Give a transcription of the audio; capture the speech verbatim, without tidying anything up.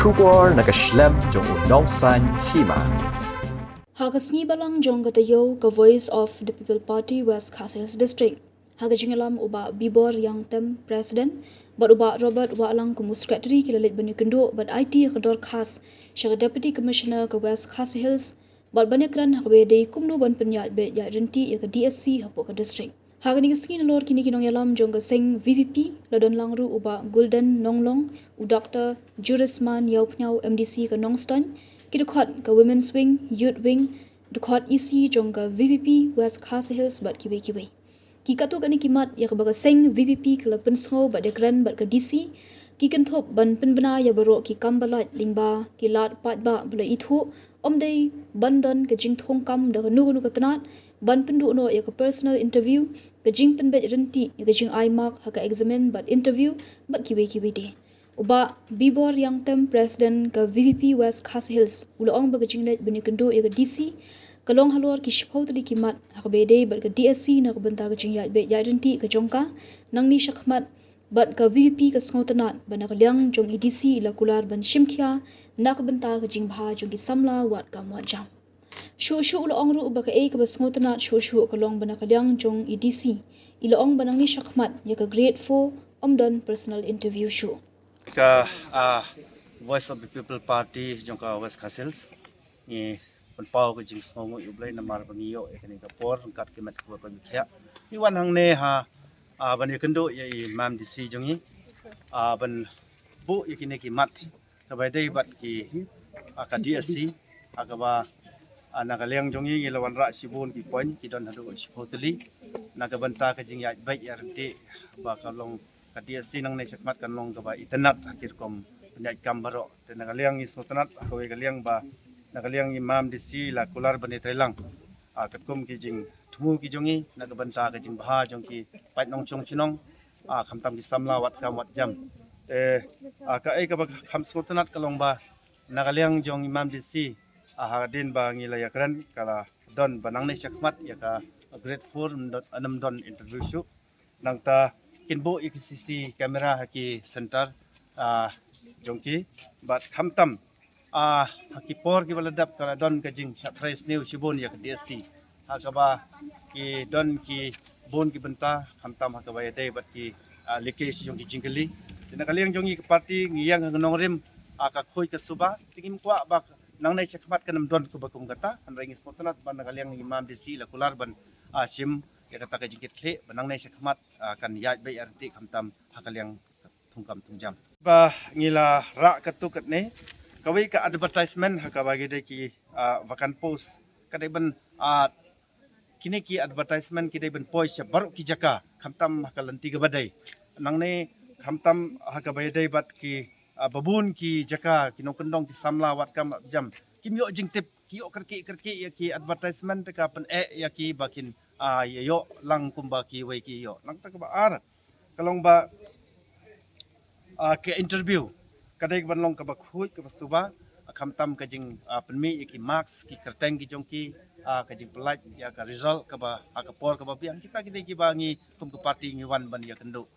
Khubor na ka shlem jong u nongsaiñ hima. Ha ka sngi balang jong ka taïew ka Voice of the People Party West Khasi Hills District, ha ka jingïalam u Bah Bibor Ïangtem, President, bad u Bah Robert Wahlang kum u Secretary, ki la leit ban ïakynduh bad aiti ïa ka dorkhas sha ka Deputy Commissioner ka West Khasi Hills, bad ban ïakren ha kaba ïadei kumno ban pynïaid beit ïaid ryntih ïa ka D S C hapoh ka district. Ha kane ka sngi nalor kine ki nongïalam jong ka seng V P P la don lang ruh u Bah Golden Nonglong, u Doctor Jurisman Ïawphniaw, M D C ka Nongstoiñ, ki dkhot ka Women's Wing, Youth Wing, dkhot E C jong ka V P P West Khasi Hills bad kiwei kiwei. Ki katto katne ki mat ïa kaba ka seng V P P ka la pynsngew bad ïakren bad ka D C, ki kynthup ban pynbna ïa baroh ki kam ba lait lyngba ki lad paidbah ba la ithuh, ym dei ban don ka jingthungkam da kano kano ka tnat, ban pynduh noh ïa ka personal interview, ka jingpynbeit ryntih ïa ka jingai mark ha ka examen bad interview, bad kiwei kiwei de. U Bah Bibor Ïangtem, President ka V P P West Khasi Hills, u la ong ba ka jingleit ban ïakynduh ïa ka D C ka long halor ki shiphew tylli ki mat ha kaba ïadei bad ka D S C na ka bynta ka jingïaid beit ïaid ryntih ka jong ka, nangne shakhmat, bad ka V P P ka sngewtynnat ba na ka liang jong i D C i la kular ban shim khia na ka bynta ka jingbha jong ki samla wat kam wat jam. Shuh shuh u la ong ruh ba kaei kaba sngewtynnat shuh shuh ka long ba na ka liang jong i D C i la ong ba nangne shakhmat ïa ka grade four ym don personal interview shuh. Ka, ah, Voice of the People Party jong ka West Khasi Hills, ngi pynpaw ka jingsngewnguh ïa U Blei namar ba ngi ïoh ïa kane ka por ryngkat ki met kiba pynkhia. Ngi wan hangne ha, ah, ban ïakynduh ïa i Mam D C jong ngi, ah, ban buh ïa kine ki mat kaba ïadei bad ki, ah, ka D S C, ah, kaba, ah, na ka liang jong ngi ngi la wanrah shibun ki point, ki don haduh shiphew tylli na ka bynta ka jingïaid beit ïaid ryntih, ba ka long ka D S C nangne shakhmat kan long kaba itynnat ha ki rukom pynïaid kam baroh. Te na ka liang ngi sngewtynnat ha kawei ka liang ba na ka liang i Mam D C i la kular ban ïatreilang, ah, katkum ki jingthmu ki jong ngi na ka bynta ka jingbha jong ki paid nongshong shnong, ah, khamtam ki samla wat kam wat jam. Te, ah, kaei kaba kham sngewtynnat ka long ba na ka liang jong i Mam D C, ah, hadien ba ngi la ïakren ka la don ba nangne shakhmat ïa ka grade four ym don, ym don interview shuh. Nangta kin buh ïa ki C C camera ha ki center, ah, jong ki, bad khamtam, ah, ha ki por kiba la dep ka la don ka jingshah trai sniew shibun ïa ka D S C ha kaba ki don ki bun ki bynta, khamtam ha kaba ïadei bad ki, ah, leakage jong ki jingkylli. Te na ka liang jong ngi ka party ngi ïeng ha ka nongrim, ah, ka khuid ka suba, te ngim kwah ba nangne shakhmat kan ym don kaba kum kata, hynrei ngi sngewtynnat ba na ka liang i Mam D C i la kular ban, ah, shim ïa kata ka jingkitkhlieh ba nangne shakhmat, ah, kan ïaid beit ïaid ryntih khamtam ha ka liang thungkam thungjam. Ba ngi la rah katto katne, kawei ka advertisement ha kaba ïadei ki, ah, vacant post, ka dei ban, ah, kine ki advertisement ki dei ban poi sha baroh ki jaka, khamtam ha ka lynti kaba dei. Nangne khamtam ha kaba ïadei bad ki, ah, babun ki jaka, ki nongkyndong ki samla wat kam jam, kim ïoh jingtip, ki ïoh kyrkieh kyrkieh ïa ki advertisement te ka pyneh ïa ki ba kin, ah, ïoh lang kumba kiwei ki ïoh. Nangta kaba ar ka long ba, ah, ka interview ka dei ban long kaba khuid kaba suba, ah, khamtam ka jing, ah, pynmih ïa ki marks ki kyrteng ki jong ki, ah, ka jingpyllait ïa ka result kaba, ah, ka por kaba biang. Kita ki dei kiba ngi kum ka party ngi wan ban ïakynduh.